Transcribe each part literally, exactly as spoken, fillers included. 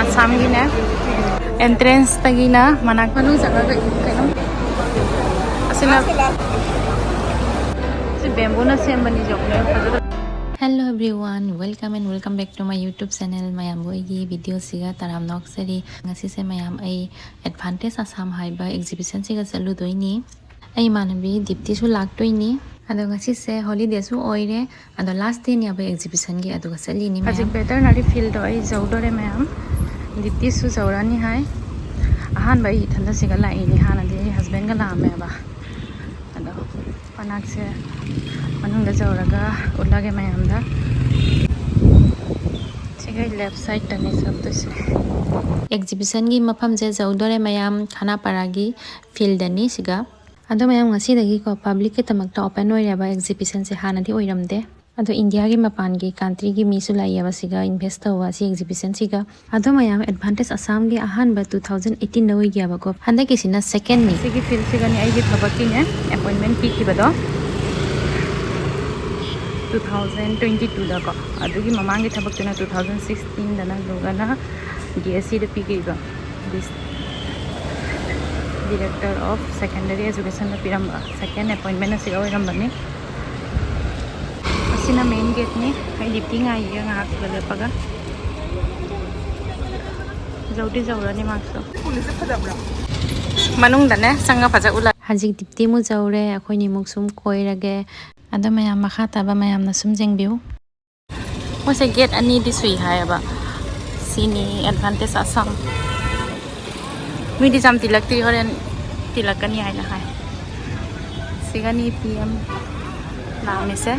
ꯑꯁꯥꯝꯒꯤꯅꯦ꯫ ꯑꯦꯟꯇ꯭ꯔꯦꯟꯁꯇꯒꯤꯅ ꯃꯅꯥꯛ ꯃꯅꯨꯡ ꯆꯪꯉꯒ ꯀꯩꯅꯣ ꯑꯁꯤꯅ ꯁꯤ ꯕꯦꯝꯕꯨꯅ ꯁꯦꯝꯕꯅꯤ꯫ ꯖꯧꯅꯦ ꯐꯖꯅ꯫ Hello everyone, welcome and welcome back to my YouTube channel. ꯃꯌꯥꯝꯕꯨ ꯑꯩꯒꯤ ꯚꯤꯗꯤꯑꯣꯁꯤꯒ ꯇꯔꯥꯝꯅ ꯑꯣꯛꯆꯔꯤ꯫ ꯉꯁꯤꯁꯦ ꯃꯌꯥꯝ ꯑꯩ ꯑꯦꯗꯚꯥꯟꯇꯦꯖ ꯑꯁꯥꯝ ꯍꯥꯏꯕ ꯑꯦꯛꯖꯤꯕꯤꯁꯟꯁꯤꯒ ꯆꯠꯂꯨꯗꯣꯏꯅꯤ꯫ ꯑꯩ ꯏꯃꯥꯟꯅꯕꯤ ꯗꯤꯞꯇꯤꯁꯨ ꯂꯥꯛꯇꯣꯏꯅꯤ꯫ ꯑꯗꯣ ꯉꯁꯤꯁꯦ ꯍꯣꯂꯤꯗꯦꯁꯨ ꯑꯣꯏꯔꯦ꯫ ꯑꯗꯣ ꯂꯥꯁ ꯗꯦꯅꯦꯕ ꯑꯦꯛꯖꯤꯕꯤꯁꯟꯒꯤ, ꯑꯗꯨꯒ ꯆꯠꯂꯤꯅꯤ ꯃꯌꯥꯝ꯫ ꯍꯧꯖꯤꯛ ꯕꯦꯇꯔꯅꯔꯤ ꯐꯤꯜꯗꯣ ꯑꯩ ꯌꯧꯗꯣꯔꯦ ꯃꯌꯥꯝ꯫ ꯗꯤꯞꯇꯤꯁꯨ ꯌꯧꯔꯅꯤ ꯍꯥꯏ꯫ ꯑꯍꯥꯟꯕ ꯑꯩ ꯏꯊꯟꯗ ꯁꯤꯒ ꯂꯥꯛꯏꯅꯦ, ꯍꯥꯟꯅꯗꯤ ꯑꯩ ꯍꯁꯕꯦꯟꯒ ꯂꯥꯛꯑꯝꯃꯦꯕ꯫ ꯑꯗꯣ ꯃꯅꯥꯛꯁꯦ ꯃꯅꯨꯡꯗ ꯌꯧꯔꯒ ꯎꯠꯂꯒꯦ ꯃꯌꯥꯝꯗ꯫ ꯁꯤꯒ ꯂꯦꯐ ꯁꯥꯏꯗꯇꯅꯦ ꯆꯠꯇꯣꯏꯁꯦ꯫ ꯑꯦꯛꯖꯤꯕꯤꯁꯟꯒꯤ ꯃꯐꯝꯁꯦ ꯌꯧꯗꯣꯔꯦ ꯃꯌꯥꯝ, ꯈꯥꯅꯥꯄꯥꯔꯥꯒꯤ ꯐꯤꯜꯗꯅꯤ ꯁꯤꯒ꯫ ꯑꯗꯣ ꯃꯌꯥꯝ, ꯉꯁꯤꯗꯒꯤꯀꯣ ꯄꯕ꯭ꯂꯤꯛꯀꯤꯗꯃꯛꯇ ꯑꯣꯄꯟ ꯑꯣꯏꯔꯦꯕ ꯑꯦꯛꯖꯤꯕꯤꯁꯟꯁꯦ, ꯍꯥꯟꯅꯗꯤ ꯑꯣꯏꯔꯝꯗꯦ꯫ ꯑꯗꯣ ꯏꯟꯗꯤꯌꯥꯒꯤ ꯃꯄꯥꯟꯒꯤ ꯀꯟꯇ꯭ꯔꯤꯒꯤ ꯃꯤꯁꯨ ꯂꯥꯛꯏꯌꯦꯕ ꯁꯤꯒ ꯏꯟꯚꯦꯁ ꯇꯧꯕ ꯁꯤ ꯑꯦꯛꯖꯤꯕꯤꯁꯟꯁꯤꯒ꯫ ꯑꯗꯣ ꯃꯌꯥꯝ, ꯑꯦꯗꯚꯥꯟꯇꯦꯖ ꯑꯁꯥꯝꯒꯤ ꯑꯍꯥꯟꯕ ꯇꯨ ꯊꯥꯎꯖꯟ ꯑꯩꯠꯇꯤꯟꯗ ꯑꯣꯏꯈꯤꯑꯕꯀꯣ, ꯍꯟꯗꯛꯀꯤꯁꯤꯅ ꯁꯦꯀꯦꯟꯅꯤ꯫ ꯁꯤꯒꯤ ꯐꯤꯜꯁꯤꯒꯅꯤ ꯑꯩꯒꯤ ꯊꯕꯛꯀꯤꯅꯦ ꯑꯦꯄꯣꯏꯟꯃꯦꯟ ꯄꯤꯈꯤꯕꯗꯣ꯫ ꯇꯨ ꯊꯥꯎꯖꯟ ꯇ꯭ꯋꯦꯟꯇꯤ ꯇꯨꯗꯀꯣ, ꯑꯗꯨꯒꯤ ꯃꯃꯥꯡꯒꯤ ꯊꯕꯛꯇꯨꯅ ꯇꯨ ꯊꯥꯎꯖꯟ ꯁꯤꯛꯁꯇꯤꯟꯗꯅ ꯑꯗꯨꯒꯅ ꯗꯤ ꯑꯦꯁ ꯁꯤꯗ ꯄꯤꯈꯤꯕ꯫ Director of Secondary Educationꯗ ꯄꯤꯔꯝꯕ ꯁꯦꯀꯦꯟ ꯑꯦꯄꯣꯏꯟꯃꯦꯟ ꯑꯁꯤꯒ ꯑꯣꯏꯔꯝꯕꯅꯤ꯫ ꯑꯁꯤꯅ ꯃꯦꯟ ꯒꯦꯠꯅꯤ꯫ ꯑꯩ ꯗꯤꯞꯇꯤ ꯉꯥꯏꯔꯤꯌꯦ ꯉꯥꯏꯍꯥꯛ ꯁꯤꯗ ꯂꯦꯞꯄꯒ꯫ ꯌꯧꯗꯤ ꯌꯧꯔꯅꯤ ꯃꯥꯁꯨ꯫ ꯃꯅꯨꯡꯗꯅꯦ ꯆꯪꯉ ꯐꯖ ꯎꯠꯂ꯫ ꯍꯧꯖꯤꯛ ꯗꯤꯞꯇꯤ ꯑꯃꯨꯛ ꯌꯧꯔꯦ, ꯑꯩꯈꯣꯏꯅꯤꯃꯨꯛ ꯁꯨꯝ ꯀꯣꯏꯔꯒꯦ꯫ ꯑꯗꯣ ꯃꯌꯥꯝ, ꯃꯈꯥ ꯇꯥꯕ ꯃꯌꯥꯝꯅ ꯁꯨꯝ ꯌꯦꯡꯕꯤꯌꯨ꯫ ꯃꯣꯏꯁꯦ ꯒꯦꯠ ꯑꯅꯤꯗꯤ ꯁꯨꯏ ꯍꯥꯏꯌꯦꯕ꯫ ꯁꯤꯅꯤ ꯑꯦꯗꯚꯥꯟꯇꯦꯖ ꯑꯁꯥꯝ꯫ ꯃꯤꯗꯤ ꯌꯥꯝ ꯇꯤꯜꯂꯛꯇ꯭ꯔꯤ, ꯍꯣꯔꯦꯟ ꯇꯤꯜꯂꯛꯀꯅꯤ ꯍꯥꯏꯅ ꯍꯥꯏ꯫ ꯁꯤꯒꯅꯤ ꯄꯤ ꯑꯦꯝ ꯂꯥꯛꯑꯝꯃꯤꯁꯦ꯫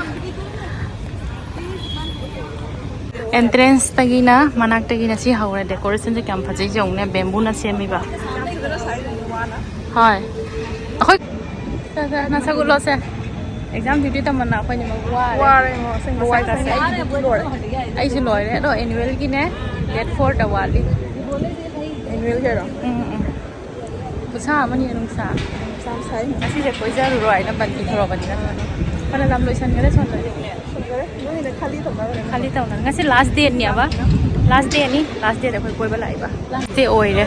ꯑꯦꯟꯇ꯭ꯔꯦꯟꯁꯇꯒꯤꯅ ꯃꯅꯥꯛꯇꯒꯤꯅ ꯁꯤ ꯍꯧꯔꯦ꯫ ꯗꯦꯀꯣꯔꯦꯁꯟꯁꯦ ꯀꯌꯥꯝ ꯐꯖꯩ ꯌꯦꯡꯉꯨꯅꯦ, ꯕꯦꯝꯕꯨꯅ ꯁꯦꯝꯃꯤꯕ꯫ ꯍꯣꯏ, ꯑꯩꯈꯣꯏ ꯁꯦ, ꯁꯦ, ꯅꯁꯛ ꯎꯠꯂꯣꯁꯦ꯫ ꯑꯦꯛꯖꯥꯝ ꯗ꯭ꯌꯨꯇꯤ ꯇꯝꯃꯟꯅ ꯑꯩꯈꯣꯏꯅꯤꯃꯛ ꯋꯥꯔꯦ꯫ ꯋꯥꯔꯦ ꯏꯃꯣ, ꯑꯁꯦꯡꯕ ꯃꯁꯛ ꯋꯥꯏ꯫ ꯑꯁꯦ꯫ ꯑꯩꯗꯤ ꯗ꯭ꯌꯨꯇꯤ ꯂꯣꯏꯔꯦ꯫ ꯑꯩꯁꯨ ꯂꯣꯏꯔꯦ, ꯑꯗꯣ ꯑꯦꯅꯨꯋꯦꯜꯒꯤꯅꯦ, ꯗꯦꯠ ꯐꯣꯔꯗ ꯋꯥꯠꯂꯤ꯫ ꯑꯦꯅꯨꯋꯦꯜꯒꯤꯔꯣ? ꯎꯝ, ꯎꯝ, ꯎꯝ꯫ ꯈꯨꯠꯁꯥ ꯑꯃꯅꯤ ꯅꯨꯡꯁꯥ꯫ ꯅꯨꯡꯁꯥ ꯌꯥꯝ ꯁꯥꯏ꯫ ꯉꯁꯤꯁꯦ ꯀꯣꯏꯖꯔꯨꯔꯣ ꯍꯥꯏꯅ ꯕꯟ ꯄꯤꯊꯣꯔꯛꯄꯅꯤꯅ꯫ ꯐꯅ ꯌꯥꯝ ꯂꯣꯏꯁꯟꯈ꯭ꯔꯦ ꯁꯣꯝꯗꯗꯤ꯫ ꯂꯣꯏꯁꯟꯈꯔꯦ꯫ ꯅꯣꯏꯅ ꯈꯥꯂꯤ ꯇꯧꯅꯔꯦ꯫ ꯈꯥꯂꯤ ꯇꯧꯅꯔꯦ꯫ ꯉꯁꯤ ꯂꯥꯁ ꯗꯦꯠꯅꯦꯕ꯫ Last dayꯅꯤ, last dayꯗ ꯑꯩꯈꯣꯏ ꯀꯣꯏꯕ ꯂꯥꯛꯏꯕ꯫ Last day ꯑꯣꯏꯔꯦ꯫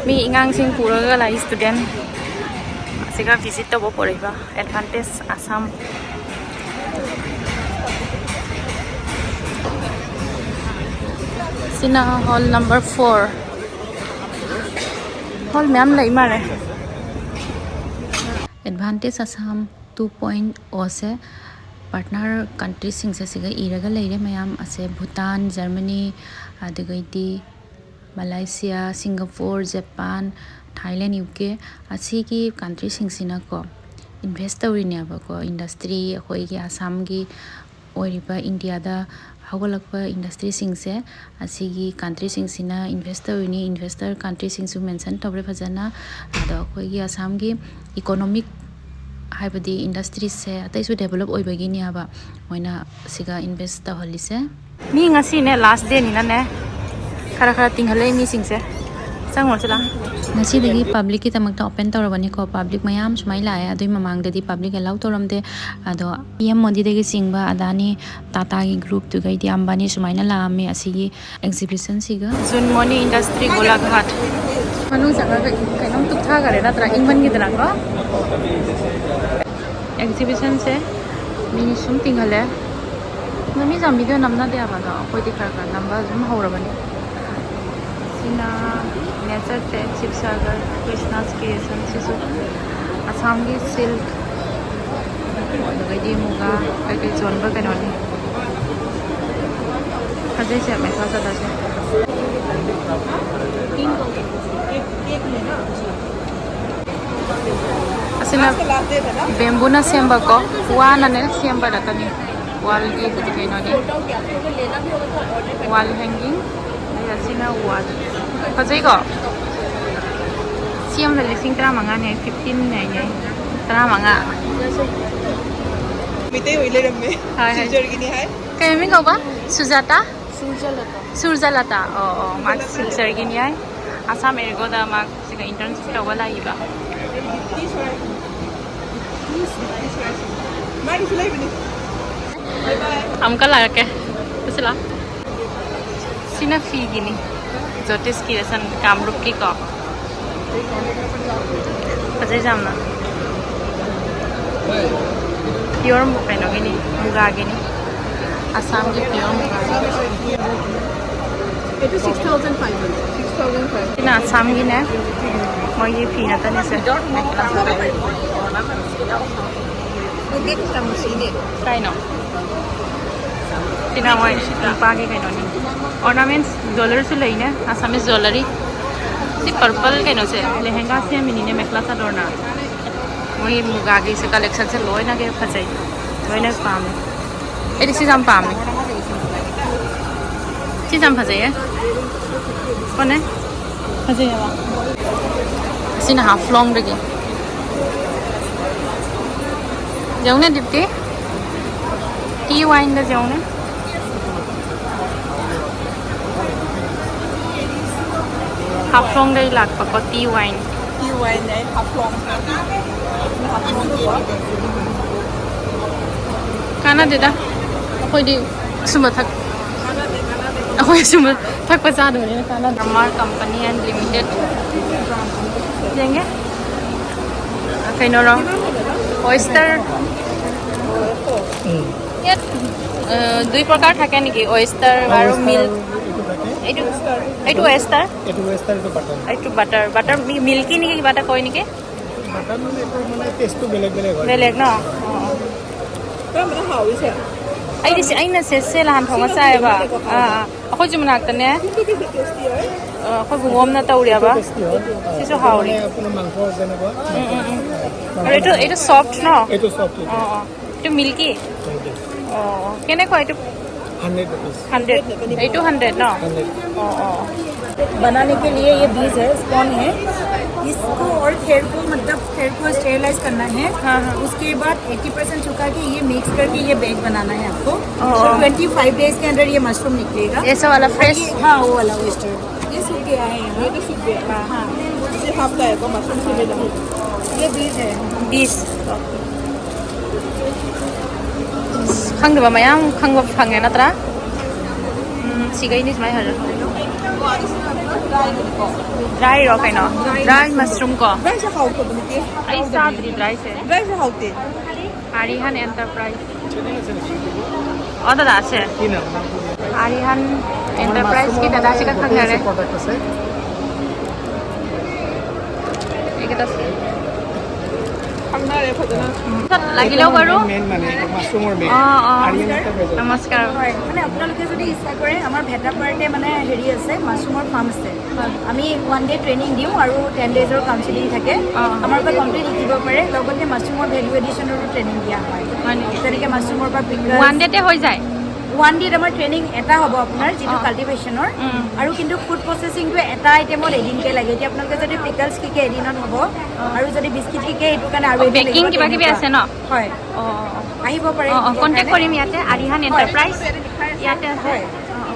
ꯃꯤ ꯑꯉꯥꯡꯁꯤꯡ ꯄꯨꯔꯒ ꯂꯥꯛꯏ, student꯫ ꯑꯁꯤꯒ visit ꯇꯧꯕ ꯄꯣꯔꯛꯏꯕ Advantage Assam꯫ ꯁꯤꯅ hall number four꯫ Hall ꯃꯌꯥꯝ ꯂꯩ ꯃꯥꯜꯂꯦ꯫ Advantage Assam two point O ꯁꯦ partner countryꯁꯤꯡꯁꯦ ꯁꯤꯒ ꯏꯔꯒ ꯂꯩꯔꯦ ꯃꯌꯥꯝ ꯑꯁꯦ, ꯚꯨꯇꯥꯟ, ꯖꯔꯃꯅꯤ, ꯑꯗꯨꯗꯒꯤꯗꯤ Malaysia, Singapore, Japan, Thailand, U K. ꯑꯁꯤꯒꯤ countryꯁꯤꯡꯁꯤꯅꯀꯣ invest ꯇꯧꯔꯤꯅꯦꯕꯀꯣ, industry, ꯑꯩꯈꯣꯏꯒꯤ ꯑꯁꯥꯝꯒꯤ ꯑꯣꯏꯔꯤꯕ ꯏꯟꯗꯤꯌꯥꯗ ꯍꯧꯒꯠꯂꯛꯄ industryꯁꯤꯡꯁꯦ ꯑꯁꯤꯒꯤ countryꯁꯤꯡꯁꯤꯅ invest ꯇꯧꯔꯤꯅꯤ꯫ Investor countryꯁꯤꯡꯁꯨ mention ꯇꯧꯔꯦ ꯐꯖꯅ꯫ ꯑꯗꯣ ꯑꯩꯈꯣꯏꯒꯤ ꯑꯁꯥꯝꯒꯤ economic, ꯍꯥꯏꯕꯗꯤ industryꯁꯦ ꯑꯇꯩꯁꯨ develop ꯑꯣꯏꯕꯒꯤꯅꯦꯕ ꯃꯣꯏꯅ ꯁꯤꯒ invest ꯇꯧꯍꯜꯂꯤꯁꯦ꯫ ꯃꯤ ꯉꯁꯤꯅꯦ last dayꯅꯤꯅꯅꯦ, ꯈꯔ ꯈꯔ ꯇꯤꯡꯍꯜꯂꯛꯏ ꯃꯤꯁꯤꯡꯁꯦ꯫ ꯆꯪꯉꯨꯔꯁꯤ ꯂꯥꯎ꯫ ꯉꯁꯤꯗꯒꯤ publicꯀꯤꯗꯃꯛꯇ open ꯇꯧꯔꯕꯅꯤꯀꯣ꯫ Public ꯃꯌꯥꯝ ꯁꯨꯃꯥꯏꯅ ꯂꯥꯛꯑꯦ, ꯑꯗꯨꯒꯤ ꯃꯃꯥꯡꯗꯗꯤ public allow ꯇꯧꯔꯝꯗꯦ꯫ ꯑꯗꯣ ꯄꯤ ꯑꯦꯝ ꯃꯣꯗꯤꯗꯒꯤ ꯆꯤꯡꯕ, ꯑꯗꯥꯅꯤ, ꯇꯥꯇꯥꯒꯤ groupꯇꯨꯒꯩꯗꯤ, ꯑꯝꯕꯥꯅꯤ ꯁꯨꯃꯥꯏꯅ ꯂꯥꯛꯑꯝꯃꯤ ꯑꯁꯤꯒꯤ exhibitionꯁꯤꯒ꯫ Jhunmoni Industry Golaghat꯫ ꯃꯅꯨꯡ ꯆꯪꯉꯒ ꯀꯩꯅꯣꯝ ꯇꯨꯞꯊꯈꯔꯦ ꯅꯠꯇ꯭ꯔꯥ, ꯏꯪꯃꯟꯒꯤꯗꯅꯀꯣ꯫ Exhibitionꯁꯦ ꯃꯤ ꯁꯨꯝ ꯇꯤꯡꯍꯜꯂꯦ꯫ ꯑꯗꯣ ꯃꯤ ꯌꯥꯝ video ꯅꯝꯅꯗꯦ ꯍꯥꯏꯕ, ꯑꯗꯣ ꯑꯩꯈꯣꯏꯗꯤ ꯈꯔ ꯈꯔ ꯅꯝꯕ ꯑꯗꯨꯝ ꯍꯧꯔꯕꯅꯤ꯫ ꯁꯤꯅ nature trade, ꯁꯤꯕꯁꯥꯒꯔ, Krishna's Creation꯫ ꯁꯤꯁꯨ ꯑꯁꯥꯝꯒꯤ silk, ꯑꯗꯨꯗꯒꯤꯗꯤ ꯃꯨꯒꯥ ꯀꯩꯀꯩ ꯌꯣꯟꯕ ꯀꯩꯅꯣꯅꯤ꯫ ꯐꯖꯩꯁꯦ, ꯃꯦꯈꯥ ꯆꯗꯔꯁꯦ꯫ ꯑꯁꯤꯅ bambooꯅ ꯁꯦꯝꯕꯀꯣ, ꯋꯥꯅꯅꯦ ꯁꯦꯝꯕ ꯉꯥꯛꯇꯅꯤ꯫ Wallꯒꯤ ꯀꯩꯅꯣꯅꯤ, wall hanging꯫ ꯑꯗꯩ ꯑꯁꯤꯅ wall꯫ ꯐꯖꯩꯀꯣ? ꯁꯤ ꯑꯃꯗ ꯂꯤꯁꯤꯡ ꯇꯔꯥꯃꯉꯥꯅꯦ, fifteen ꯍꯥꯏꯅꯦ꯫ ꯇꯔꯥꯃꯉꯥ꯫ ꯃꯩꯇꯩ ꯑꯣꯏ ꯂꯩꯔꯝꯃꯦ꯫ ꯍꯣꯏ, ꯍꯣꯏ꯫ ꯁꯤꯜꯆꯔꯒꯤꯅꯤ ꯍꯥꯏ꯫ ꯀꯩ ꯃꯃꯤꯡ ꯀꯧꯕ? ꯁꯨꯖꯥꯇꯥ? ꯁꯨꯔꯖꯂꯇꯥ꯫ ꯁꯨꯔꯖꯂꯇꯥ꯫ ꯑꯣ, ꯑꯣ, ꯃꯥ ꯁꯤꯜꯆꯔꯒꯤꯅꯤ ꯍꯥꯏ꯫ ꯑꯁꯥꯝ ꯑꯦꯔꯤꯒꯣꯗ ꯃꯥ ꯁꯤꯒ internship ꯇꯧꯕ ꯂꯥꯛꯏꯕ꯫ ꯃꯥꯒꯤꯁꯨ ꯂꯩꯕꯅꯤ꯫ ꯑꯃꯨꯛꯀ ꯂꯥꯛꯀꯦ꯫ ꯆꯠꯁꯤ ꯂꯥꯎ꯫ ꯁꯤꯅ ꯐꯤꯒꯤꯅꯤ꯫ ꯖꯣꯇꯤꯁꯀꯤ ꯔꯦꯁꯟ ꯀꯥꯝꯔꯨꯞꯀꯤꯀꯣ꯫ ꯐꯖꯩ ꯌꯥꯝꯅ꯫ ꯄꯤꯌꯣꯔ ꯀꯩꯅꯣꯒꯤꯅꯤ, ꯃꯨꯒꯥꯒꯤꯅꯤ꯫ ꯑꯁꯥꯝꯒꯤ pure ꯃꯨꯒꯥꯒꯤ꯫ It is six thousand five hundred. Six thousand five hundred. ꯁꯤꯅ ꯑꯁꯥꯝꯒꯤꯅꯦ꯫ ꯃꯣꯏꯒꯤ ꯐꯤ ꯅꯠꯇꯅꯤꯁꯦ꯫ ꯀꯩꯅꯣ? ꯁꯤꯅ ꯃꯣꯏ ꯅꯨꯄꯥꯒꯤ ꯀꯩꯅꯣꯅꯤ꯫ ꯑꯣꯔꯅꯥꯃꯦꯟꯁ ꯖ꯭ꯋꯦꯂꯔꯤꯁꯨ ꯂꯩꯅꯦ꯫ ꯑꯁꯥꯃꯤꯁ ꯖ꯭ꯋꯦꯂꯔꯤ꯫ ꯁꯤ ꯄꯔꯄꯜ ꯀꯩꯅꯣꯁꯦ ꯂꯦꯍꯦꯡꯒꯥ ꯁꯦꯝꯃꯤꯅꯤꯅꯦ, ꯃꯦꯈꯂꯥ ꯆꯥꯗꯣꯔꯅ꯫ ꯃꯣꯏ ꯃꯨꯒꯥꯒꯤꯁꯦ ꯀꯂꯦꯛꯁꯟꯁꯦ ꯂꯣꯏꯅꯒ ꯐꯖꯩ꯫ ꯂꯣꯏꯅ ꯄꯥꯝꯃꯦ꯫ ꯑꯩꯗꯤ ꯁꯤꯁꯦ ꯌꯥꯝ ꯄꯥꯝꯃꯦ꯫ ꯁꯤꯁꯦ ꯌꯥꯝ ꯐꯖꯩꯌꯦ꯫ ꯀꯣꯅꯦ? ꯐꯖꯩ ꯍꯥꯏꯕ꯫ ꯁꯤꯅ ꯍꯥꯐ ꯂꯣꯡꯗꯒꯤ꯫ ꯌꯦꯡꯉꯨꯅꯦ ꯗꯤꯞꯇꯤ꯫ ꯇꯤ ꯋꯥꯏꯟꯗ ꯌꯦꯡꯉꯨꯅꯦ꯫ ꯍꯥꯐ ꯂꯣꯡꯗꯒꯤ ꯂꯥꯛꯄꯀꯣ, tea wine. Tea wine, eh? Haflong. ꯀꯥꯟꯅꯗꯦꯗ꯫ ꯑꯩꯈꯣꯏꯗꯤ ꯑꯁꯨꯝꯕ ꯊꯛ ꯑꯩꯈꯣꯏ ꯑꯁꯨꯝꯕ ꯊꯛꯄ ꯆꯥꯗꯕꯅꯤꯅ ꯀꯥꯟꯅꯗꯦ꯫ Myanmar company and limited꯫ ꯌꯦꯡꯒꯦ꯫ ꯀꯩꯅꯣꯔꯣ? Oyster। ইয়াত, আহ, দুই প্ৰকাৰ থাকে নেকি? Oyster আৰু মিল্ক। এইটো থাকে। এইটো, এইটো অয়েষ্টাৰ। এইটো ৱেষ্টাৰ্ণটো বাটাৰ। এইটো বাটাৰ। বাটাৰ মি-, মিল্কি নেকি, কিবা এটা কয় নেকি? বাটাৰ মানে এইটো মানে টেষ্টটো বেলেগ বেলেগ হয়। বেলেগ ন? অ, অ। ꯀꯔꯝꯕꯅ ꯍꯥꯎꯔꯤꯁꯦ? ꯑꯩꯗꯤ ꯁꯤ, ꯑꯩꯅ ꯁꯦ, ꯁꯦ ꯂꯍꯥꯟ ꯊꯣꯡꯕ ꯆꯥꯏꯌꯦꯕ꯫ ꯑꯥ, ꯑꯥ꯫ ꯑꯩꯈꯣꯏꯁꯨ ꯃꯅꯥꯛꯇꯅꯦ꯫ ꯑ, ꯑꯩꯈꯣꯏ ꯕꯨꯡꯉꯣꯝꯅ ꯇꯧꯔꯤꯑꯕ꯫ টেষ্টি হয়। ꯁꯤꯁꯨ ꯍꯥꯎꯔꯤ꯫ মানে আপোনাৰ মাংস যেনেকুৱা। উম, উম, উম। আৰু এইটো, এইটো চফ্ট ন? এইটো চফ্ট। অ, অ। এইটো মিল্কি? অ, অ। কেনেকুৱা এইটো? Hundred rupees. হাণ্ড্ৰেড। এইটো হাণ্ড্ৰেড ন? হাণ্ড্ৰেড। অ, অ। बनाने के लिए ये बीज है, स्पॉन है। इसको और खेर को, मतलब खेर को स्टेरिलाइज करना है। हाँ, हाँ। उसके बाद एटी परसेंट सुखा के ये मिक्स करके ये बैग बनाना है आपको। ओह। और ट्वेंटी फाइव डेज के अंदर ये मशरूम निकलेगा। ऐसा वाला फ्रेश? ये, हाँ, वो वाला ओयस्टर। ये सूख गया है यहाँ। ये तो सूख गया। हाँ। ये हाफ का है, तो मशरूम से ले लो। ये बीज है। ꯕꯤꯁ꯫ ꯈꯪꯗꯕ ꯃꯌꯥꯝ ꯈꯪꯕ ꯐꯪꯉꯦ ꯅꯠꯇ꯭ꯔꯥ? ꯁꯤꯒꯩꯅꯤ ꯁꯨꯃꯥꯏꯅ ꯍꯜꯂꯣ꯫ ꯗ꯭ꯔꯥꯏꯔꯣ ꯀꯩꯅꯣ? ꯗ꯭ꯔꯥꯏ ꯃꯁꯔꯨꯝ ꯀꯣ? ꯗ꯭ꯔꯥꯏꯁꯦ ꯍꯥꯎꯇꯕꯅꯦ, ꯇꯦꯁ ꯑꯩ ꯆꯥꯗ꯭ꯔꯤ ꯗ꯭ꯔꯥꯏꯁꯦ꯫ ꯗ꯭ꯔꯥꯏꯁꯦ ꯍꯥꯎꯇꯦ꯫ ꯑꯥꯔꯤꯍꯥꯟ ꯑꯦꯟꯇꯔꯄ꯭ꯔꯥꯏꯖ꯫ ꯑꯣ ꯗꯥꯗꯥ আছে। আরিহান এন্টারপ্রাইজ কি দাদা আছে? এইকেইটা আছে। ꯈꯪꯅꯔꯦ ꯐꯖꯅ। লাগিলেও বাৰু। মেইন মানে এইটো মাছৰুমৰ মেইন। অ, অ। আৰিহান এণ্টাৰপ্ৰাইজ। নমস্কাৰ। হয়, মানে আপোনালোকে যদি ইচ্ছা কৰে, আমাৰ ভেটাপাৰাতে মানে হেৰি আছে, মাছৰুমৰ ফাৰ্ম আছে। হয়। আমি ওৱান ডে ট্ৰেইনিং দিওঁ আৰু টেন ডেইজৰ কাউন্সেলিং থাকে। অ। আমাৰ পৰা কমপ্লিট শিকিব পাৰে, লগতে মাছৰুমৰ ভেলু এডিশ্যনৰো ট্ৰেইনিং দিয়া হয়। হয় নেকি? যেনেকে মাছৰুমৰ পৰা পিকলছ। ওৱান ডেতে হৈ যায়? ওৱান ডেত আমাৰ ট্ৰেইনিং এটা হ'ব আপোনাৰ, যিটো অ। কাল্টিভেশ্যনৰ। উম। আৰু কিন্তু ফুড প্ৰচেচিংটো এটা আইটেমত এদিনকে লাগে। এতিয়া আপোনালোকে যদি পিকলছ শিকে, এদিনত হ'ব। অ। আৰু যদি বিস্কিট শিকে, এইটো কাৰণে আৰু অ, এদিন বেকিং লাগিব, কিবা কিবি তেনেকুৱা। আছে ন? হয়। অ, অ, অ। আহিব পাৰে অ, অ, শিকিবৰ কণ্টেক্ট কাৰণে। কৰিম ইয়াতে, আৰিহান হয়। এণ্টাৰপ্ৰাইজ। ইয়াতে আছে। হয়। অ, অ।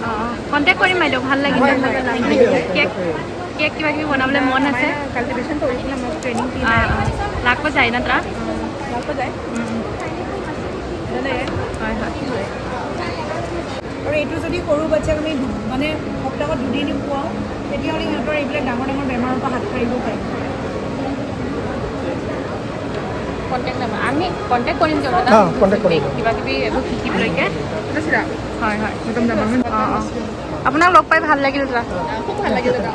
অ, অ। কণ্টেক্ট কৰিম বাইদেউ, ভাল লাগিল। হয়, হয়, থেংক ইউ। কেক, কেক কিবা কিবি বনাবলৈ মন আছে। কাল্টিভেশ্যন কৰিছিলে, মই ট্ৰেইনিং দি অ, অ। লাগব যায় না ত্ৰা? লাগব যায়। উম, উম। হয়, হয়। আৰু এইটো যদি সৰু বাচ্ছাক আমি দু-, মানে সপ্তাহত দুদিন খুৱাওঁ, তেতিয়াহ'লে সিহঁতৰ এইবিলাক ডাঙৰ ডাঙৰ বেমাৰৰ পৰা হাত সাৰিব পাৰিব। কণ্টেক্ট নাম্বাৰ, আমি কণ্টেক্ট কৰিম দিয়ক দাদা। অ, কণ্টেক্ট কৰিম। কিবা কিবি এইবোৰ শিকিবলৈকে। হয়, হয়। অ, অ। আপোনাক লগ পাই ভাল লাগিল দাদা। খুব ভাল লাগিল দাদা।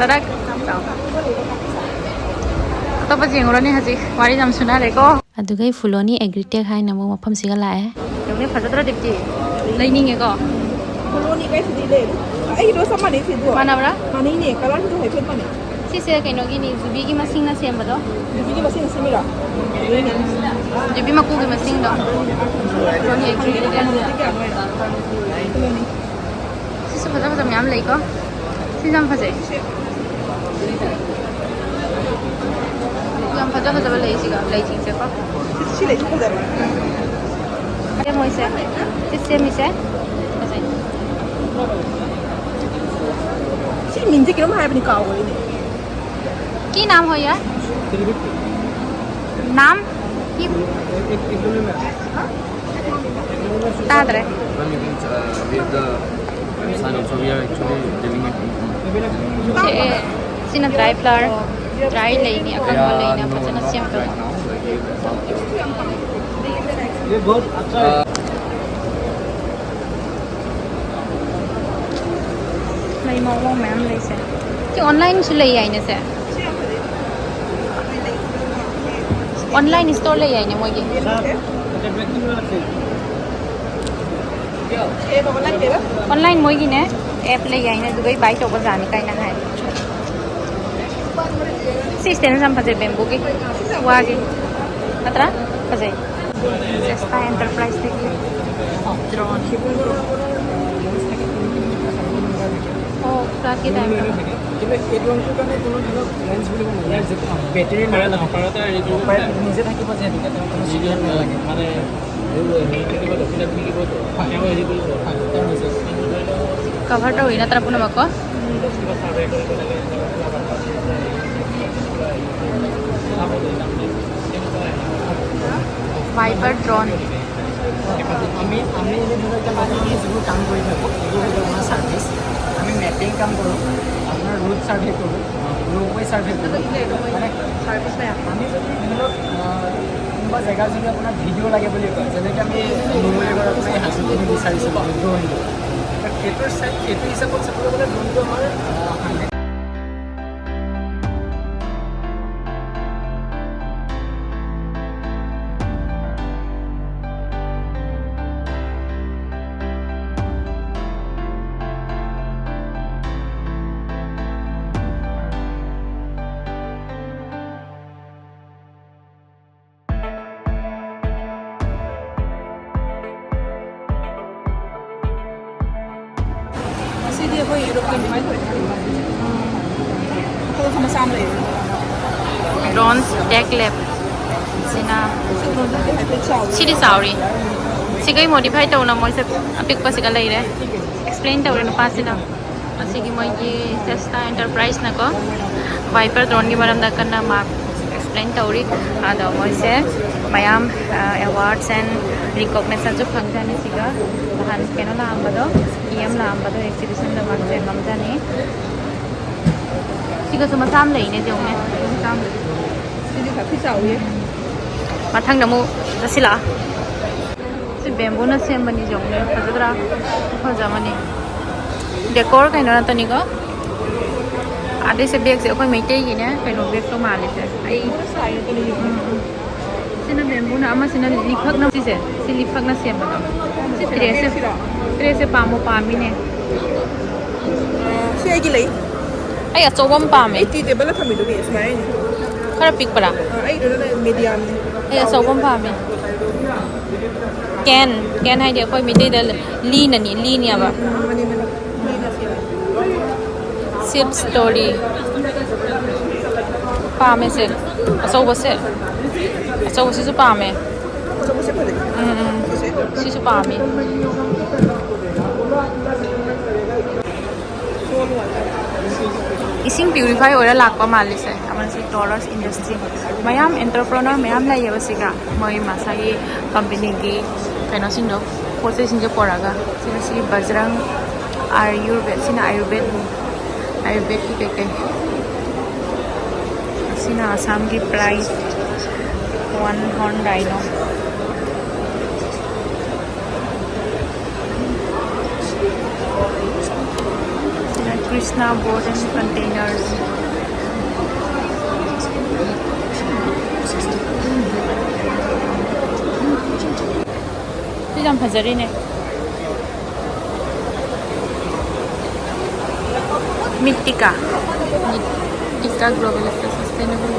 Dadak. ꯑꯇꯣꯞꯄ ꯌꯦꯡꯉꯨꯔꯅꯤ ꯍꯧꯖꯤꯛ꯫ ꯋꯥꯔꯤ ꯌꯥꯝ ꯁꯨꯅꯔꯦꯀꯣ꯫ ꯑꯗꯨꯒ ꯑꯩ ꯐꯨꯂꯣꯅꯤ ꯑꯦꯒ꯭ꯔꯤꯇꯦꯛ ꯍꯥꯏꯅ ꯑꯃꯨꯛ ꯃꯐꯝꯁꯤꯒ ꯂꯥꯛꯑꯦ꯫ ꯌꯦꯡꯉꯨꯅꯦ, ꯐꯖꯗ꯭ꯔꯥ ꯗꯤꯞꯇꯤ? ꯂꯩꯅꯤꯡꯉꯦꯀꯣ꯫ ꯐꯨꯂꯣꯅꯤ ꯀꯩꯁꯨꯗꯤ ꯂꯩ꯫ ꯑꯩꯒꯤꯗꯣ ꯆꯞ ꯃꯥꯟꯅꯩ ꯁꯤꯗꯣ꯫ ꯃꯥꯟꯅꯕ꯭ꯔꯥ? ꯃꯥꯟꯅꯩꯅꯦ, ꯀꯂꯔꯁꯤꯁꯨ ꯍꯥꯏꯐꯦꯠ ꯃꯥꯟꯅꯩ꯫ ꯁꯤꯁꯦ ꯀꯩꯅꯣꯒꯤꯅꯤ, ꯖꯨꯕꯤꯒꯤ ꯃꯁꯤꯡꯅ ꯁꯦꯝꯕꯗꯣ꯫ ꯖꯨꯕꯤꯒꯤ ꯃꯁꯤꯡꯅ ꯁꯦꯝꯃꯤꯔꯣ? ꯖꯨꯕꯤ ꯃꯀꯨꯒꯤ ꯃꯁꯤꯡꯗꯣ꯫ ꯐꯨꯂꯣꯅꯤ ꯑꯦꯒ꯭ꯔꯤꯇꯦꯛ꯫ ꯐꯨꯂꯣꯅꯤ꯫ ꯁꯤꯁꯨ ꯐꯖ ꯐꯖꯕ ꯃꯌꯥꯝ ꯂꯩꯀꯣ꯫ ꯁꯤꯁꯨ ꯌꯥꯝ ꯐꯖꯩ꯫ ꯌꯥꯝ ꯐꯖ ꯐꯖꯕ ꯂꯩ ꯁꯤꯒ, ꯂꯩꯁꯤꯡꯁꯦꯀꯣ꯫ ꯁꯤ ꯂꯩꯁꯤ ꯐꯖꯕ꯫ ꯑꯗꯩ ꯃꯣꯏꯁꯦ ꯁꯤ ꯁꯦꯝꯃꯤꯁꯦ꯫ ꯐꯖꯩ꯫ ꯁꯤ ꯃꯤꯡꯁꯦ ꯀꯩꯅꯣꯝ ꯍꯥꯏꯕꯅꯤ, ꯀꯥꯎꯈ꯭ꯔꯦꯅꯦ꯫ কি নাম হয় ইয়াৰ? নাম কি? ꯍꯥ? ꯇꯥꯗ꯭ꯔꯦ꯫ Well, you can, uh, wave the sign also. We are actually dealing with. ꯁꯦ, ꯁꯤꯅ dry flower, dry ꯂꯩꯅꯤ, ꯑꯀꯪꯕ ꯂꯩꯅꯤ, ꯐꯖꯅ ꯁꯦꯝꯗꯣꯏꯅꯤ꯫ ꯂꯩ ꯃꯑꯣꯡ ꯃꯌꯥꯝ ꯂꯩꯁꯦ꯫ ꯁꯤ online ꯁꯨ ꯂꯩ ꯍꯥꯏꯅꯦ ꯁꯦ꯫ Online store ꯂꯩ ꯍꯥꯏꯅꯦ ꯃꯣꯏꯒꯤ꯫ Online ꯃꯣꯏꯒꯤꯅꯦ app ꯂꯩ ꯍꯥꯏꯅꯦ, ꯑꯗꯨꯗꯩ buy ꯇꯧꯕ ꯖꯥꯠꯅꯤ ꯀꯥꯏꯅ ꯍꯥꯏ꯫ ꯁꯤ stand ꯁꯦ ꯌꯥꯝ ꯐꯖꯩ, bamboo ꯒꯤ, ꯋꯥꯒꯤ꯫ ꯅꯠꯇ꯭ꯔꯥ? ꯐꯖꯩ꯫ Zesta Enterprise ꯇꯒꯤ drone꯫ ꯑꯣ, flat ꯀꯤ type ꯇ꯫ কিন্তু এই ড্ৰোনটোৰ কাৰণে কোনো ধৰণৰ লেন্স বুলিব নালাগে, যে বেটাৰী নালাগে, নিজে থাকিব, যিহেতুকে তেওঁ কোনো চিগনেল নালাগে। মানে cover ꯇꯧꯔꯤ ꯅꯠꯇ꯭ꯔꯥ ꯄꯨꯝꯅꯃꯛꯀꯣ? Viper drone। আমি আমি এনে ধৰক এতিয়া বৰ্তমান আমি যিবোৰ কাম কৰি থাকোঁ, এইবোৰ হৈছে আমাৰ ছাৰ্ভিচ। আমি মেপিং কাম কৰোঁ, আপোনাৰ ৰোড ছাৰ্ভে কৰোঁ, ৰোপৱে ছাৰ্ভে কৰোঁ। মানে আমি যদি ধৰি লওক, আহ, কোনোবা জেগাত যদি আপোনাৰ ভিডিঅ' লাগে বুলি কয়, যেনেকে আমি নুমলীগড়ত আপোনাৰ হাতীখিনি বিচাৰিছিলোঁ, ড্ৰোনটো। সেইটোৰ চাই সেইটো হিচাপত চাবলৈ গ'লে ড্ৰোনটো আমাৰ, আহ, হাণ্ড্ৰেড ꯁꯤꯗꯤ ꯑꯩꯈꯣꯏ ꯑꯦꯔꯣꯄ꯭ꯂꯦꯟ ꯑꯗꯨꯃꯥꯏꯅ ꯊꯣꯛꯑꯦ꯫ ꯃꯈꯜ ꯃꯈꯜ ꯃꯆꯥ ꯑꯃ ꯂꯩꯔꯦ꯫ Drones Tech Lab ꯁꯤꯅ꯫ ꯁꯤ ꯗ꯭ꯔꯣꯟꯗꯨꯗꯤ ꯍꯥꯏꯐꯦꯠ ꯆꯥꯎꯋꯤ꯫ ꯁꯤꯗꯤ ꯆꯥꯎꯔꯤ꯫ ꯁꯤꯒꯩ modify ꯇꯧꯅ ꯃꯣꯏꯁꯦ ꯑꯄꯤꯛꯄꯁꯤꯒ ꯂꯩꯔꯦ꯫ Explain ꯇꯧꯔꯦ ꯅꯨꯄꯥꯁꯤꯅ꯫ ꯑꯁꯤꯒꯤ ꯃꯣꯏꯒꯤ Zesta Enterprise ꯅꯀꯣ Viper drone ꯒꯤ ꯃꯔꯝꯗ ꯀꯟꯅ ꯃꯥ explain ꯇꯧꯔꯤ꯫ ꯑꯗꯣ ꯃꯣꯏꯁꯦ ꯃꯌꯥꯝ, ꯑ, awards and ꯔꯤꯀꯣꯛꯅꯦꯁꯟꯁꯨ ꯐꯪꯖꯅꯤ ꯁꯤꯒ꯫ ꯅꯍꯥꯟ ꯀꯩꯅꯣ ꯂꯥꯛꯑꯝꯕꯗꯣ, ꯏ ꯑꯦꯝ ꯂꯥꯛꯑꯝꯕꯗꯣ, ꯑꯦꯛꯖꯤꯕꯤꯁꯟꯗ ꯃꯥꯁꯦ ꯉꯝꯖꯅꯤ꯫ ꯁꯤꯒꯁꯨ ꯃꯆꯥ ꯑꯃ ꯂꯩꯅꯦ, ꯌꯦꯡꯉꯨꯅꯦ꯫ ꯁꯤꯗꯤ ꯈꯔ ꯆꯥꯎꯋꯦ꯫ ꯃꯊꯪꯗ ꯑꯃꯨꯛ ꯆꯠꯁꯤꯜꯂꯛꯑꯣ꯫ ꯁꯤ ꯕꯦꯝꯕꯨꯅ ꯁꯦꯝꯕꯅꯤ, ꯌꯦꯡꯉꯨꯅꯦ꯫ ꯐꯖꯗ꯭ꯔꯥ? ꯐꯖꯕꯅꯤ꯫ ꯗꯦꯀꯣꯔ ꯀꯩꯅꯣ ꯅꯠꯇꯅꯤꯀꯣ꯫ ꯑꯗꯩꯁꯦ ꯕꯦꯒꯁꯦ ꯑꯩꯈꯣꯏ ꯃꯩꯇꯩꯒꯤꯅꯦ, ꯀꯩꯅꯣ ꯕꯦꯒꯇꯣ ꯃꯥꯜꯂꯤꯁꯦ꯫ ꯑꯩ ꯎꯝ, ꯎꯝ꯫ ꯁꯤꯅ ꯕꯦꯝꯕꯨꯅ, ꯑꯃꯁꯤꯅ ꯂꯤꯂꯤꯐꯛꯅ꯫ ꯁꯤꯁꯦ, ꯁꯤ ꯂꯤꯂꯤꯐꯛꯅ ꯁꯦꯝꯕꯗꯣ꯫ ꯁꯤ ꯇ꯭ꯔꯦꯁꯦ, ꯇ꯭ꯔꯦꯁꯦ ꯄꯥꯝꯕꯨ ꯄꯥꯝꯃꯤꯅꯦ꯫ ꯁꯤ ꯑꯩꯒꯤ ꯂꯩ꯫ ꯑꯩ ꯑꯆꯧꯕ ꯑꯃ ꯄꯥꯝꯃꯦ꯫ ꯑꯩ ꯇꯤ ꯇꯦꯕꯜꯗ ꯊꯝꯃꯤꯗꯨꯗꯤ ꯁꯨꯃꯥꯏꯅ ꯑꯩꯅ꯫ ꯈꯔ ꯄꯤꯛꯄ꯭ꯔꯥ? ꯑ, ꯑꯩꯗꯨꯅ ꯃꯤꯗꯤꯌꯝꯅꯤ꯫ ꯑꯩ ꯑꯆꯧꯕ ꯑꯃ ꯄꯥꯝꯃꯦ꯫ ꯀꯦꯟ, ꯀꯦꯟ ꯍꯥꯏꯗꯤ ꯑꯩꯈꯣꯏ ꯃꯩꯇꯩꯗ ꯂꯤꯅꯅꯤ, ꯂꯤꯅꯦꯕ꯫ ꯎꯝ, ꯃꯅꯤ, ꯃꯅꯤ꯫ Shift story. ꯄꯥꯝꯃꯦ ꯁꯦ꯫ ꯑꯆꯧꯕꯁꯦ꯫ ꯑꯆꯧꯕꯁꯤꯁꯨ ꯄꯥꯝꯃꯦ꯫ ꯑꯆꯧꯕꯁꯦ ꯐꯖꯩ꯫ ꯎꯝ, ꯎꯝ꯫ ꯁꯤꯁꯦ꯫ ꯁꯤꯁꯨ ꯄꯥꯝꯃꯦ꯫ ꯏꯁꯤꯡ ꯄ꯭ꯌꯨꯔꯤꯐꯥꯏ ꯑꯣꯏꯔ ꯂꯥꯛꯄ ꯃꯥꯜꯂꯤꯁꯦ꯫ ꯑꯃꯅ ꯁꯤ ꯇꯣꯔꯁ ꯏꯟꯗꯁꯇ꯭ꯔꯤ꯫ ꯃꯌꯥꯝ ꯑꯦꯟꯇꯔꯄ꯭ꯔꯦꯅꯔ ꯃꯌꯥꯝ ꯂꯩꯌꯦꯕ ꯁꯤꯒ꯫ ꯃꯣꯏ ꯃꯁꯥꯒꯤ ꯀꯝꯄꯅꯤꯒꯤ ꯀꯩꯅꯣꯁꯤꯡꯗꯣ, ꯄꯣꯠ ꯆꯩꯁꯤꯡꯁꯦ ꯄꯨꯔꯛꯑꯒ꯫ ꯁꯤꯅ ꯁꯤ ꯕꯖꯔꯪ ꯑꯥꯌꯨꯔꯕꯦꯗ, ꯁꯤꯅ ꯑꯥꯌꯨꯔꯕꯦꯗ, ꯑꯥꯌꯨꯔꯕꯦꯗꯀꯤ ꯀꯩꯀꯩ꯫ ꯁꯤꯅ ꯑꯁꯥꯝꯒꯤ ꯄ꯭ꯔꯥꯏꯁ ꯋꯥꯟ ꯍꯣꯔꯟ ꯔꯥꯏꯅꯣ꯫ ꯁꯤꯅ ꯀ꯭ꯔꯤꯁꯅ ꯕꯣꯔꯗ ꯑꯦꯟ ꯀꯟꯇꯦꯅꯔꯁ꯫ ꯁꯤ ꯌꯥꯝ ꯐꯖꯔꯤꯅꯦ꯫ ꯃꯤꯠꯇꯤꯀꯥ꯫ ꯃꯤꯠꯇꯤꯀꯥ ꯒ꯭ꯂꯣꯕꯦꯜ ꯁꯁꯇꯦꯅꯦꯕꯜ꯫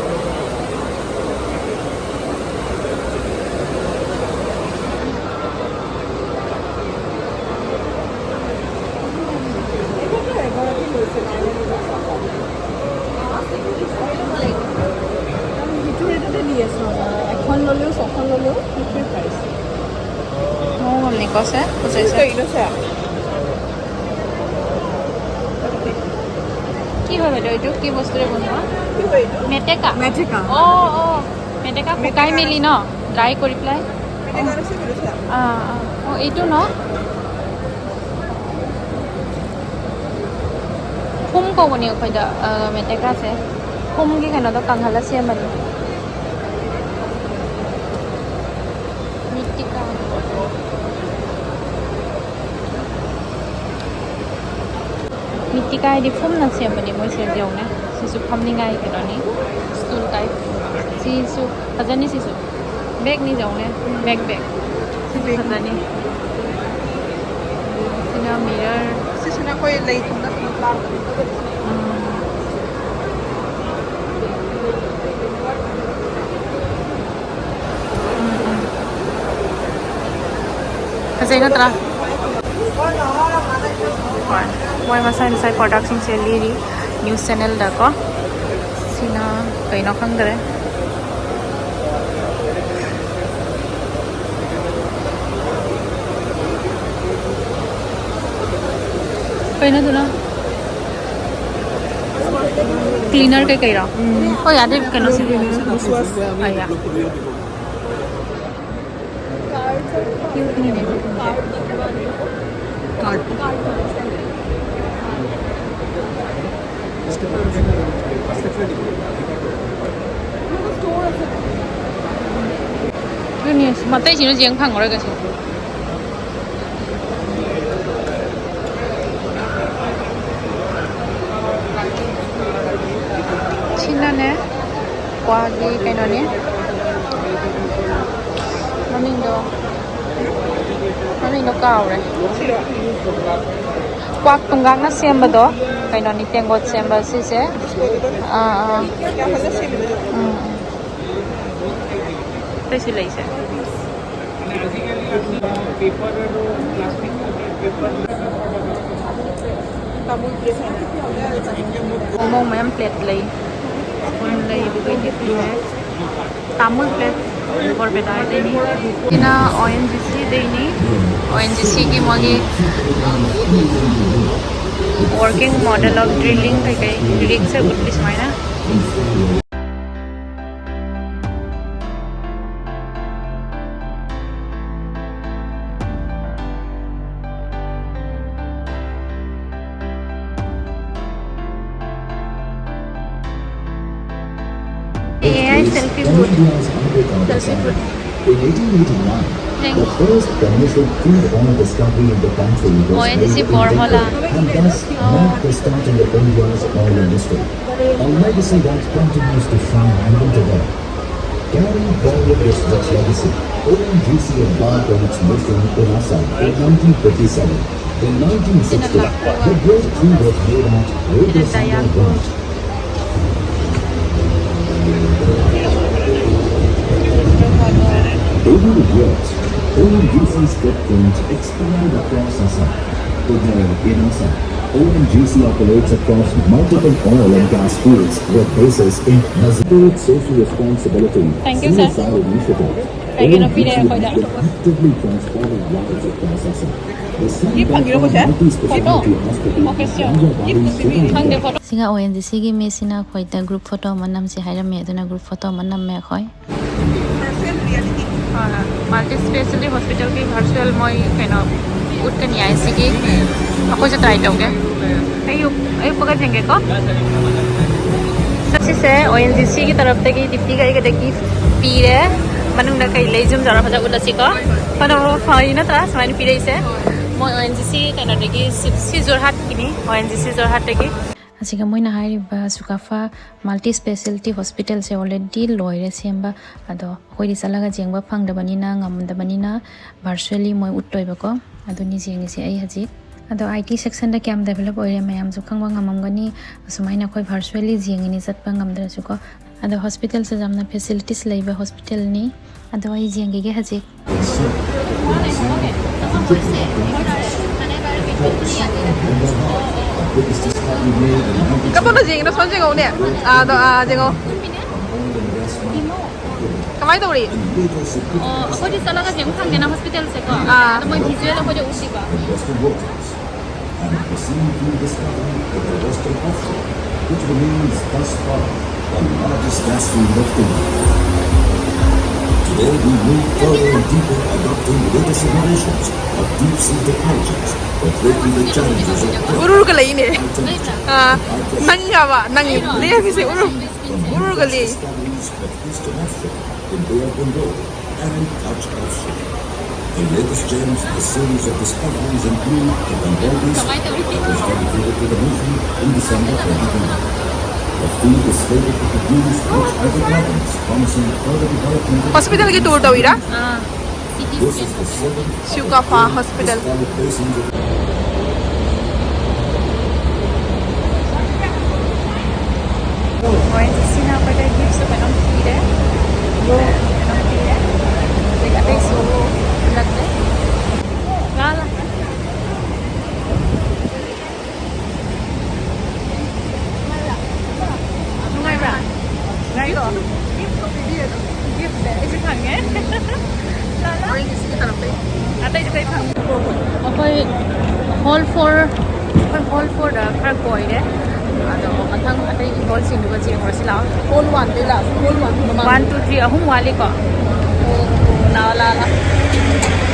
সেইটো ৰেটতে দি আছোঁ। এখন ল'লেও, ছখন ল'লেও সেইটোৱে প্ৰাইচ। ময়ো গম নাপাওঁ ছাৰ, বুজাইছে। ꯀꯩꯅꯣ ꯁꯦ? কি হয় বাইদেউ এইটো? কি বস্তুৰে বনোৱা? কি হয় এইটো? মেটেকা? মেটেকা। অ, অ, মেটেকা শুকাই মেলি ন, ড্ৰাই কৰি পেলাই। ꯑꯥ, ꯑꯥ꯫ ꯑꯣ, এইটো ন? ꯐꯨꯝ ꯀꯧꯕꯅꯦ ꯑꯩꯈꯣꯏꯗ, ꯑ, ꯃꯦꯇꯦꯀꯥꯁꯦ꯫ ꯐꯨꯝꯒꯤ ꯀꯩꯅꯣꯗꯣ ꯀꯪꯍꯜꯂ ꯁꯦꯝꯕꯅꯦ꯫ ꯃꯤꯇꯤꯀꯥ꯫ ꯃꯤꯇꯤꯀꯥ ꯍꯥꯏꯗꯤ ꯐꯨꯝꯅ ꯁꯦꯝꯕꯅꯦ ꯃꯣꯏꯁꯦ, ꯌꯦꯡꯉꯨꯅꯦ꯫ ꯁꯤꯁꯨ ꯐꯝꯅꯤꯡꯉꯥꯏ ꯀꯩꯅꯣꯅꯤ, stool type꯫ ꯁꯤꯁꯨ ꯐꯖꯅꯤ ꯁꯤꯁꯨ꯫ Bagꯅꯤ ꯌꯦꯡꯉꯨꯅꯦ, bag, bag꯫ ꯁꯤꯁꯨ ꯐꯖꯅꯤ꯫ ꯁꯤꯅ mirror꯫ ꯁꯤꯁꯤꯅ ꯑꯩꯈꯣꯏ ꯂꯩ ꯊꯝꯅꯕ ꯂꯥꯛꯄꯅꯤ꯫ ꯎꯝ꯫ ꯎꯝ, ꯎꯝ꯫ ꯐꯖꯩ ꯅꯠꯇ꯭ꯔꯥ? ꯍꯣꯏ꯫ ꯃꯣꯏ ꯃꯁꯥꯏ ꯃꯁꯥꯏ productꯁꯤꯡꯁꯦ ꯂꯤꯔꯤ news channelꯗꯀꯣ꯫ ꯁꯤꯅ ꯀꯩꯅꯣ ꯈꯪꯗ꯭ꯔꯦ꯫ ꯀꯩꯅꯣꯗꯨꯅ? Cleaner ꯀꯩꯀꯩꯔꯣ? ꯎꯝ꯫ ꯍꯣꯏ, ꯑꯗꯨ ꯀꯩꯅꯣꯁꯤ꯫ ꯑꯌꯥ꯫ Cute ꯅꯤꯅꯦ꯫ Card꯫ ꯑꯗꯨꯅꯦ, ꯃꯇꯩꯁꯤꯅ ꯌꯦꯡ ꯐꯪꯉꯔꯣꯏ ꯀꯩꯁꯨ꯫ ꯁꯤꯅꯅꯦ, ꯀ꯭ꯋꯥꯒꯤ ꯀꯩꯅꯣꯅꯤ꯫ ꯃꯃꯤꯡꯗꯣ, ꯃꯃꯤꯡꯗꯣ ꯀꯥꯎꯔꯦ꯫ ꯀ꯭ꯋꯥꯛ ꯇꯨꯡꯒꯥꯛꯅ ꯁꯦꯝꯕꯗꯣ, ꯀꯩꯅꯣꯅꯤ, ꯇꯦꯡꯒꯣꯠ ꯁꯦꯝꯕ ꯁꯤꯁꯦ꯫ ꯑꯥ, ꯑꯥ꯫ ꯎꯝ, ꯎꯝ꯫ ꯑꯇꯩꯁꯨ ꯂꯩꯁꯦ꯫ ꯃꯑꯣꯡ ꯃꯌꯥꯝ plate ꯂꯩ꯫ Spoon ꯂꯩ, ꯑꯗꯨꯒ ꯇꯤꯐꯤꯟ ꯂꯩ꯫ ꯇꯥꯃꯨꯜ plate ꯕꯣꯔꯄꯦꯇꯥꯗꯩꯅꯤ꯫ ꯁꯤꯅ ꯑꯣ ꯑꯦꯟ ꯖꯤ ꯁꯤꯗꯩꯅꯤ꯫ ꯑꯣ ꯑꯦꯟ ꯖꯤ ꯁꯤꯒꯤ ꯃꯣꯏꯒꯤ working model of drilling ꯀꯩꯀꯩ rigꯁꯦ ꯎꯠꯂꯤ ꯁꯨꯃꯥꯏꯅ꯫ Selfie booth. India's Amritsar Selfie booth. In eighteen eighty-nine, the first commercial crude oil discovery in the country was made in Delhi and thus marked the start of India's oil industry. A legacy that continues to shine even today. Carrying forward this rich legacy, O N G C embarked on its mission in Assam in nineteen fifty-seven. In nineteen sixty, the breakthrough was made at Rudra Sangal Ranch. Over the years, O N G C's footprint expanded across Assam. Today, in Assam, O N G C operates across multiple oil and gas fields with bases in Nazir social responsibility, Thank you, sir. C S R initiative. Thank you, O N G C has been actively transforming lives across Assam. The Sangha multi-speciality hospital, Rajabari, Shillong, ꯁꯤꯒ ꯑꯣ and G ꯁꯤꯒꯤ ꯃꯤꯁꯤꯅ ꯑꯩꯈꯣꯏꯗ group photo ꯑꯃ ꯅꯝꯁꯤ ꯍꯥꯏꯔꯝꯃꯦ, ꯑꯗꯨꯅ group photo ꯑꯃ ꯅꯝꯃꯦ ꯑꯩꯈꯣꯏ꯫ ꯃꯜꯇꯤ ꯁ꯭ꯄꯦꯁꯦꯂꯤꯇꯤ ꯍꯣꯁꯄꯤꯇꯥꯜꯒꯤ ꯚꯔꯆꯨꯋꯦꯜ ꯃꯣꯏ ꯀꯩꯅꯣ ꯎꯠꯀꯅꯤ ꯍꯥꯏ, ꯁꯤꯒꯤ ꯑꯩꯈꯣꯏꯁꯨ ꯇ꯭ꯔꯥꯏ ꯇꯧꯒꯦ꯫ ꯑꯌꯨꯛ ꯑꯌꯨꯛꯄꯒ ꯊꯦꯡꯒꯦꯀꯣ꯫ ꯁꯤꯁꯦ ꯑꯣ ꯑꯦꯟ ꯖꯤ ꯁꯤꯒꯤ ꯇꯔꯞꯇꯒꯤ ꯗꯤꯞꯇꯤꯒ ꯑꯩꯒꯗꯒꯤ ꯄꯤꯔꯦ꯫ ꯃꯅꯨꯡꯗ ꯀꯩ ꯂꯩ ꯖꯨꯝ ꯇꯧꯔ ꯐꯖ ꯎꯠꯂꯁꯤꯀꯣ꯫ ꯐꯅꯕ ꯐꯩ ꯅꯠꯇ꯭ꯔꯥ ꯁꯨꯃꯥꯏꯅ ꯄꯤꯔꯛꯏꯁꯦ? ꯃꯣꯏ ꯑꯣ ꯑꯦꯟ ꯖꯤ ꯁꯤ ꯀꯩꯅꯣꯗꯒꯤ, ꯁꯤ ꯖꯣꯔꯍꯥꯠꯀꯤꯅꯤ, ꯑꯣ ꯑꯦꯟ ꯖꯤ ꯁꯤ ꯖꯣꯔꯍꯥꯠꯇꯒꯤ꯫ ꯑꯁꯤꯒ ꯃꯣꯏꯅ ꯍꯥꯏꯔꯤꯕ ꯁꯨꯀꯥꯐꯥ ꯃꯜꯇꯤ ꯁ꯭ꯄꯦꯁꯦꯂꯤꯇꯤ ꯍꯣꯁꯄꯤꯇꯥꯜꯁꯦ ꯑꯣꯜꯔꯦꯗꯤ ꯂꯣꯏꯔꯦ ꯁꯦꯝꯕ꯫ ꯑꯗꯣ ꯑꯩꯈꯣꯏꯗꯤ ꯆꯠꯂꯒ ꯌꯦꯡꯕ ꯐꯪꯗꯕꯅꯤꯅ, ꯉꯝꯗꯕꯅꯤꯅ, ꯚꯔꯆꯨꯋꯦꯜꯂꯤ ꯃꯣꯏ ꯎꯠꯇꯣꯏꯕꯀꯣ꯫ ꯑꯗꯨꯅꯤ ꯌꯦꯡꯉꯤꯁꯦ ꯑꯩ ꯍꯧꯖꯤꯛ꯫ ꯑꯗꯣ ꯑꯥꯏ ꯇꯤ ꯁꯦꯛꯁꯟꯗ ꯀꯌꯥꯝ ꯗꯦꯕꯂꯞ ꯑꯣꯏꯔꯦ ꯃꯌꯥꯝꯁꯨ ꯈꯪꯕ ꯉꯝꯃꯝꯒꯅꯤ꯫ ꯑꯁꯨꯃꯥꯏꯅ ꯑꯩꯈꯣꯏ ꯚꯔꯆꯨꯋꯦꯜꯂꯤ ꯌꯦꯡꯉꯤꯅꯤ ꯆꯠꯄ ꯉꯝꯗ꯭ꯔꯁꯨꯀꯣ꯫ ꯑꯗꯣ ꯍꯣꯁꯄꯤꯇꯥꯜꯁꯦ ꯌꯥꯝꯅ ꯐꯦꯁꯤꯂꯤꯇꯤꯁ ꯂꯩꯕ ꯍꯣꯁꯄꯤꯇꯥꯜꯅꯤ꯫ ꯑꯗꯣ ꯑꯩ ꯌꯦꯡꯈꯤꯒꯦ ꯍꯧꯖꯤꯛ꯫ ꯀꯔꯝꯕꯅ ꯌꯦꯡꯉꯤꯅꯣ? ꯁꯣꯝ ꯌꯦꯡꯉꯛꯎꯅꯦ꯫ ꯑꯥꯗꯣ, ꯑꯥ, ꯌꯦꯡꯉꯣ꯫ ꯀꯃꯥꯏꯅ ꯇꯧꯔꯤ? ꯑꯣ, ꯑꯩꯈꯣꯏꯗꯤ ꯆꯠꯂꯒ ꯌꯦꯡꯕ ꯐꯪꯗꯦꯅ ꯍꯣꯁꯄꯤꯇꯥꯜꯁꯦꯀꯣ꯫ ꯑꯥ꯫ ꯑꯗꯣ ꯃꯣꯏ ꯚꯤꯖꯨꯋꯦꯜ ꯑꯩꯈꯣꯏꯗ ꯎꯠꯂꯤꯕ꯫ And the same team discovery at the Western Offshore, which remains thus far the largest gas field of India. Today we move further and deeper, adopting latest innovations of deep sea technologies that will be the challenges of ꯎꯔꯨꯔꯒ ꯂꯩꯅꯦ꯫ ꯑꯥ, ꯅꯪ ꯌꯥꯕ, ꯅꯪ ꯂꯦꯝꯃꯤꯁꯦ ꯎꯔꯨ-, ꯎꯔꯨꯔꯒ ꯂꯩ꯫ of Eastern Africa, Indo-Indo, and Kutch Offshore. The latest gems, a series of discoveries include the Gambeldi, that was dedicated to the movie in December twenty twenty. The field is slated to produce rich hydrocarbons, promising further development. Hospital ꯒꯤ tour ꯇꯧꯔꯤꯔꯥ? This is the seventh Sukapha Hospital. discovered basin of ꯃꯣꯏꯁꯤꯅ ꯑꯩꯈꯣꯏꯗ gift ꯁꯨ ꯀꯩꯅꯣꯝ ꯄꯤꯔꯦ꯫ ꯀꯩꯅꯣꯝ ꯄꯤꯔꯦ꯫ ꯑꯗꯒꯤ ꯑꯇꯩꯁꯨ ꯊꯤꯜꯂꯛꯂꯦ꯫ ꯂꯥ ꯂꯥ꯫ ꯅꯨꯡꯉꯥꯏꯕ꯭ꯔꯥ? ꯅꯨꯡꯉꯥꯏꯀꯣ? Gift ꯁꯦ ꯑꯩꯁꯨ ꯐꯪꯉꯦ꯫ ꯂꯥ ꯂꯥ꯫ ꯑꯇꯩꯁꯨ ꯀꯩ ꯐꯪ ꯑꯩꯈꯣꯏ hall four, ꯑꯩꯈꯣꯏ hall four ꯗ ꯈꯔ ꯀꯣꯏꯔꯦ꯫ ꯑꯗꯣ ꯃꯊꯪ ꯑꯇꯩꯒꯤ hall ꯁꯤꯡꯗꯨꯒ ꯌꯦꯡꯉꯨꯔꯁꯤ ꯂꯥꯛꯑꯣ꯫ Hall one ꯗꯩ ꯂꯥꯛꯑꯣ꯫ Hall one ꯃꯃꯥꯡ꯫ One, two, three, ꯑꯍꯨꯝ ꯋꯥꯠꯂꯤꯀꯣ? ꯂꯥꯛꯑꯣ, ꯂꯥꯛꯑꯣ, ꯂꯥꯛꯑꯣ꯫